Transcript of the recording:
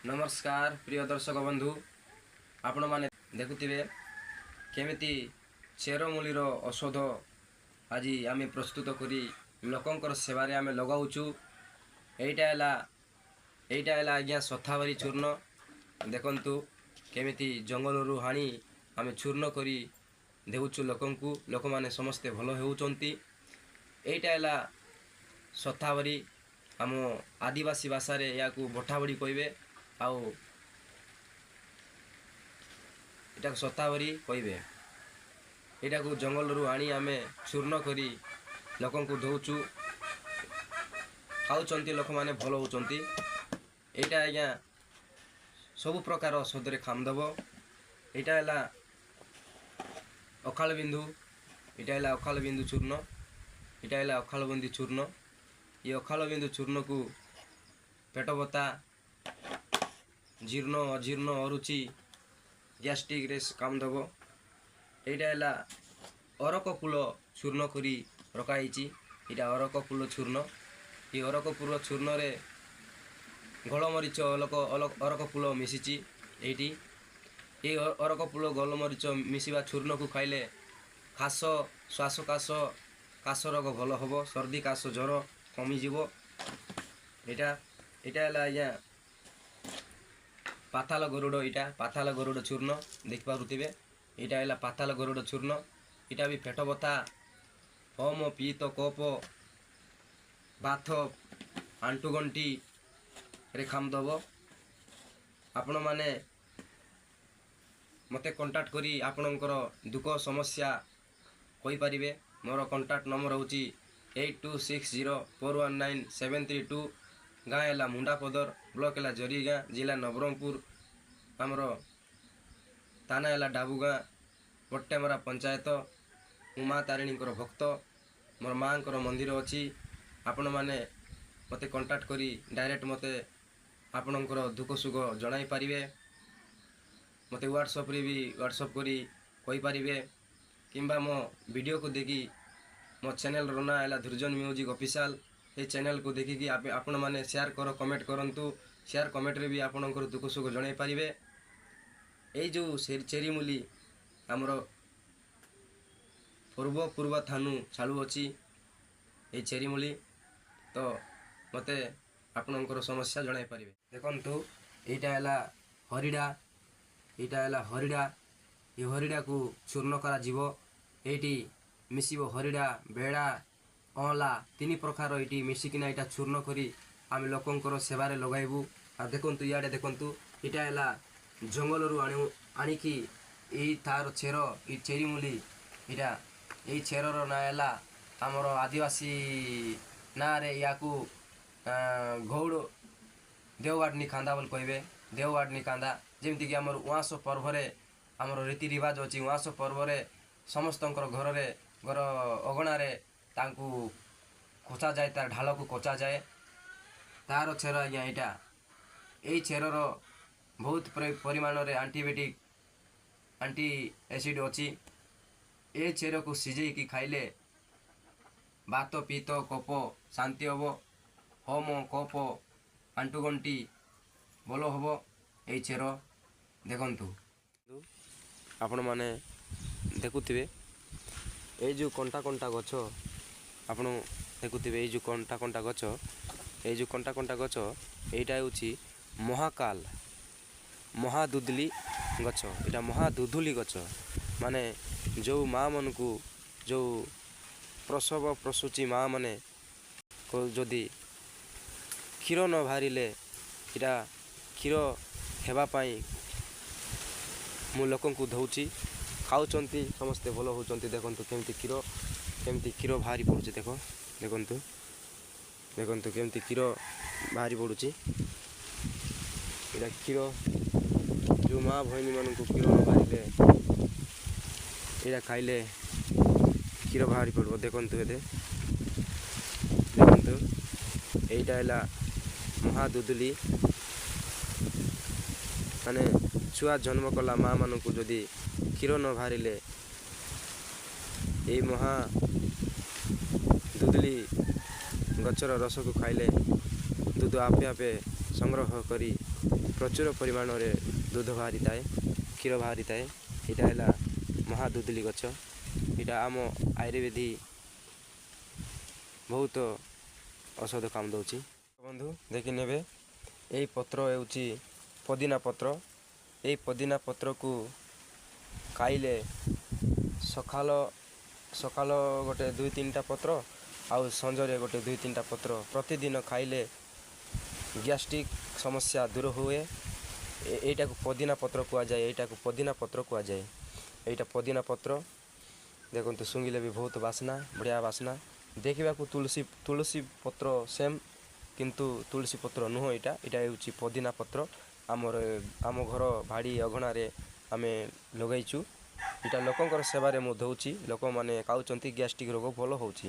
ନମସ୍କାର ପ୍ରିୟ ଦର୍ଶକ ବନ୍ଧୁ, ଆପଣମାନେ ଦେଖୁଥିବେ କେମିତି ଚେରମୂଳିର ଔଷଧ ଆଜି ଆମେ ପ୍ରସ୍ତୁତ କରି ଲୋକଙ୍କର ସେବାରେ ଆମେ ଲଗାଉଛୁ। ଏଇଟା ହେଲା ଆଜ୍ଞା ଶତାବରୀ ଚୂର୍ଣ୍ଣ। ଦେଖନ୍ତୁ, କେମିତି ଜଙ୍ଗଲରୁ ହାଣି ଆମେ ଚୂର୍ଣ୍ଣ କରି ଦେଉଛୁ ଲୋକଙ୍କୁ। ଲୋକମାନେ ସମସ୍ତେ ଭଲ ହେଉଛନ୍ତି। ଏଇଟା ହେଲା ଶତାବରୀ। ଆମ ଆଦିବାସୀ ଭାଷାରେ ଏହାକୁ ବଠାବଡ଼ି କହିବେ ଆଉ ଏଟାକୁ ଶତାବରୀ କହିବେ। ଏଇଟାକୁ ଜଙ୍ଗଲରୁ ଆଣି ଆମେ ଚୂର୍ଣ୍ଣ କରି ଲୋକଙ୍କୁ ଦେଉଛୁ। ଖାଉଛନ୍ତି ଲୋକମାନେ, ଭଲ ହେଉଛନ୍ତି। ଏଇଟା ଆଜ୍ଞା ସବୁ ପ୍ରକାର ଔଷଧରେ କାମ ଦେବ। ଏଇଟା ହେଲା ଅଖାଳ ବିନ୍ଦୁ। ଏଇଟା ହେଲା ଅଖାଳ ବିନ୍ଦୁ ଚୂର୍ଣ୍ଣ। ଏଇଟା ହେଲା ଅଖାଳ ବିନ୍ଦୁ ଚୂର୍ଣ୍ଣ। ଏ ଅଖାଳ ବିନ୍ଦୁ ଚୂର୍ଣ୍ଣକୁ ପେଟ ବଥା, ଜୀର୍ଣ୍ଣ, ଅଜୀର୍ଣ୍ଣ, ଅରୁଚି, ଗ୍ୟାଷ୍ଟ୍ରିକ୍ରେ କାମ ଦେବ। ଏଇଟା ହେଲା ଅରକ ଫୁଲ ଚୂର୍ଣ୍ଣ କରି ରଖାହେଇଛି। ଏଇଟା ଅରକ ଫୁଲ ଚୂର୍ଣ୍ଣ। ଏଇ ଅରକ ଫୁଲ ଚୂର୍ଣ୍ଣରେ ଗୋଲମରିଚ, ଅରକ ଫୁଲ ମିଶିଛି ଏଇଠି। ଏଇ ଅରକ ଫୁଲ, ଗୋଲମରିଚ ମିଶିବା ଚୂର୍ଣ୍ଣକୁ ଖାଇଲେ କାଶ, ଶ୍ୱାସ କାଶ, କାଶ ରୋଗ ଭଲ ହେବ। ସର୍ଦ୍ଦି, କାଶ, ଜ୍ୱର କମିଯିବ। ଏଇଟା ହେଲା ଆଜ୍ଞା ପାତାଳ ଗରୁଡ଼। ଏଇଟା ପାତାଳ ଗରୁଡ଼ ଚୂର୍ଣ୍ଣ, ଦେଖିପାରୁଥିବେ। ଏଇଟା ହେଲା ପାତାଳ ଗରୁଡ଼ ଚୂର୍ଣ୍ଣ। ଏଇଟା ବି ପେଟ ବଥା, ହୋମ, ପିତ୍ତ, କଫ, ବାତ, ଆଣ୍ଠୁଗଣ୍ଠିରେ କାମ ଦେବ। ଆପଣମାନେ ମୋତେ କଣ୍ଟାକ୍ଟ କରି ଆପଣଙ୍କର ଦୁଃଖ ସମସ୍ୟା କହିପାରିବେ। ମୋର କଣ୍ଟାକ୍ଟ ନମ୍ବର ହେଉଛି 8260419732। ଗାଁ ହେଲା ମୁଣ୍ଡାପଦର, ବ୍ଲକ ହେଲା ଜରିଗାଁ, ଜିଲ୍ଲା ନବରଙ୍ଗପୁର। ଆମର ଥାନା ହେଲା ଡାବୁଗାଁ, ବଟେମରା ପଞ୍ଚାୟତ। ମୁଁ ମା ତାରିଣୀଙ୍କର ଭକ୍ତ। ମୋର ମାଆଙ୍କର ମନ୍ଦିର ଅଛି। ଆପଣମାନେ ମୋତେ କଣ୍ଟାକ୍ଟ କରି ଡାଇରେକ୍ଟ ମୋତେ ଆପଣଙ୍କର ଦୁଃଖ ସୁଖ ଜଣାଇ ପାରିବେ। ମୋତେ ହ୍ୱାଟ୍ସଆପ୍ରେ ବି ହ୍ୱାଟ୍ସଆପ୍ କରି କହିପାରିବେ କିମ୍ବା ମୋ ଭିଡ଼ିଓକୁ ଦେଖି, ମୋ ଚ୍ୟାନେଲ୍ର ନାଁ ହେଲା ଧୁର୍ଜନ ମ୍ୟୁଜିକ୍ ଅଫିସିଆଲ୍। ଏଇ ଚ୍ୟାନେଲ୍କୁ ଦେଖିକି ଆପଣମାନେ ସେୟାର କର, କମେଣ୍ଟ କରନ୍ତୁ। ସେୟାର କମେଣ୍ଟରେ ବି ଆପଣଙ୍କର ଦୁଃଖ ସୁଖ ଜଣାଇ ପାରିବେ। ଏଇ ଯେଉଁ ଚେରିମୂଲି ଆମର ପୂର୍ବ ପୂର୍ବ ଥାନୁ ଚାଲୁଅଛି ଏଇ ଚେରିମୂଲି, ତ ମୋତେ ଆପଣଙ୍କର ସମସ୍ୟା ଜଣାଇ ପାରିବେ। ଦେଖନ୍ତୁ, ଏଇଟା ହେଲା ହରିଡ଼ା। ଏଇଟା ହେଲା ହରିଡ଼ା। ଏ ହରିଡ଼ାକୁ ଚୂର୍ଣ୍ଣ କରାଯିବ। ଏଇଠି ମିଶିବ ହରିଡ଼ା, ବେଡ଼ା, ଅଁଳା, ତିନି ପ୍ରକାର ଏଇଠି ମିଶିକିନା ଏଇଟା ଚୂର୍ଣ୍ଣ କରି ଆମେ ଲୋକଙ୍କର ସେବାରେ ଲଗାଇବୁ। ଆଉ ଦେଖନ୍ତୁ, ଇଆଡ଼େ ଦେଖନ୍ତୁ, ଏଇଟା ହେଲା ଜଙ୍ଗଲରୁ ଆଣିକି ଏଇ ତାର ଚେର, ଏଇ ଚେରିମୂଲି। ଏଇଟା ଏଇ ଚେରର ନାଁ ହେଲା, ଆମର ଆଦିବାସୀ ନାଁରେ ୟାକୁ ଗଉଡ଼ ଦେଓବାଡ଼ନି ଖାନ୍ଦା ବୋଲି କହିବେ। ଦେଓବାଡ଼ନି କାନ୍ଦା। ଯେମିତିକି ଆମର ଉଆଁସ ପର୍ବରେ ଆମର ରୀତି ରିବାଜ ଅଛି। ଉଆଁସ ପର୍ବରେ ସମସ୍ତଙ୍କର ଘରରେ, ଘର ଅଗଣାରେ ତାଙ୍କୁ କୋଚାଯାଏ, ତାର ଢାଳକୁ କୋଚାଯାଏ। ତାର ଚେର ଆଜ୍ଞା ଏଇଟା। ଏଇ ଚେରର ବହୁତ ପରିମାଣରେ ଆଣ୍ଟିବାୟୋଟିକ୍, ଆଣ୍ଟି ଏସିଡ଼ ଅଛି। ଏ ଚେରକୁ ସିଝେଇକି ଖାଇଲେ ବାତ, ପିତ୍ତ, କଫ ଶାନ୍ତି ହେବ। ହୋମ, କଫ, ଆଣ୍ଠୁଗଣ୍ଠି ଭଲ ହେବ ଏଇ ଚେର। ଦେଖନ୍ତୁ, ଆପଣମାନେ ଦେଖୁଥିବେ ଏଇ ଯେଉଁ କଣ୍ଟା କଣ୍ଟା ଗଛ। ଆପଣ ଦେଖୁଥିବେ ଏଇ ଯେଉଁ କଣ୍ଟା କଣ୍ଟା ଗଛ। ଏଇ ଯେଉଁ କଣ୍ଟା କଣ୍ଟା ଗଛ, ଏଇଟା ହେଉଛି ମହାକାଲ ମହାଦୁଦଲି ଗଛ। ଏଇଟା ମହାଦୁଦୁଲି ଗଛ। ମାନେ ଯେଉଁ ମାଆମାନଙ୍କୁ, ଯେଉଁ ପ୍ରସବ ପ୍ରସୂତି ମାଆ ମାନେ ଯଦି କ୍ଷୀର ନ ବାହାରିଲେ, ଏଇଟା କ୍ଷୀର ହେବା ପାଇଁ ମୁଁ ଲୋକଙ୍କୁ ଦେଉଛି। ଖାଉଛନ୍ତି ସମସ୍ତେ, ଭଲ ହେଉଛନ୍ତି। ଦେଖନ୍ତୁ, କେମିତି କ୍ଷୀର ବାହାରି ପଡ଼ୁଛି। ଦେଖନ୍ତୁ, ଦେଖନ୍ତୁ କେମିତି କ୍ଷୀର ବାହାରି ପଡ଼ୁଛି। ଏଇଟା କ୍ଷୀର, ଯେଉଁ ମା ଭଉଣୀମାନଙ୍କୁ କ୍ଷୀର ନ ବାହାରିଲେ, ଏଇଟା ଖାଇଲେ କ୍ଷୀର ବାହାରି ପଡ଼ିବ। ଦେଖନ୍ତୁ, ଏବେ ଦେଖନ୍ତୁ, ଏଇଟା ହେଲା ମହାଦୁଦୁଲି। ମାନେ ଛୁଆ ଜନ୍ମ କଲା ମାଆମାନଙ୍କୁ ଯଦି କ୍ଷୀର ନ ବାହାରିଲେ, ଏଇ ମହା ଦୁଦୁଲି ଗଛର ରସକୁ ଖାଇଲେ ଦୁଧ ଆପେ ଆପେ ସଂଗ୍ରହ କରି ପ୍ରଚୁର ପରିମାଣରେ ଦୁଧ ବାହାରିଥାଏ, କ୍ଷୀର ବାହାରିଥାଏ। ଏଇଟା ହେଲା ମହାଦୁଦୁଲି ଗଛ। ଏଇଟା ଆମ ଆୟୁର୍ବେଦିକ ବହୁତ ଔଷଧ କାମ ଦେଉଛି। ବନ୍ଧୁ, ଦେଖିନେବେ, ଏଇ ପତ୍ର ହେଉଛି ପୋଦିନା ପତ୍ର। ଏଇ ପୋଦିନା ପତ୍ରକୁ ଖାଇଲେ ସକାଳ ସକାଳ ଗୋଟେ 2 3ଟା ପତ୍ର ଆଉ ସଞ୍ଜରେ ଗୋଟେ 2 3ଟା ପତ୍ର ପ୍ରତିଦିନ ଖାଇଲେ ଗ୍ୟାଷ୍ଟ୍ରିକ୍ ସମସ୍ୟା ଦୂର ହୁଏ। ଏଇଟାକୁ ପୋଦିନା ପତ୍ର କୁହାଯାଏ। ଏଇଟାକୁ ପୋଦିନା ପତ୍ର କୁହାଯାଏ। ଏଇଟା ପୋଦିନା ପତ୍ର। ଦେଖନ୍ତୁ, ଶୁଙ୍ଘିଲେ ବି ବହୁତ ବାସ୍ନା, ବଢ଼ିଆ ବାସ୍ନା। ଦେଖିବାକୁ ତୁଳସୀ ପତ୍ର ସେମ୍, କିନ୍ତୁ ତୁଳସୀ ପତ୍ର ନୁହଁ ଏଇଟା। ଏଇଟା ହେଉଛି ପୋଦିନା ପତ୍ର। ଆମର ଆମ ଘର ବାଡ଼ି ଅଗଣାରେ ଆମେ ଲଗାଇଛୁ। ଏଇଟା ଲୋକଙ୍କର ସେବାରେ ମୁଁ ଦେଉଛି। ଲୋକମାନେ ଖାଉଛନ୍ତି, ଗ୍ୟାଷ୍ଟ୍ରିକ୍ ରୋଗ ଭଲ ହେଉଛି।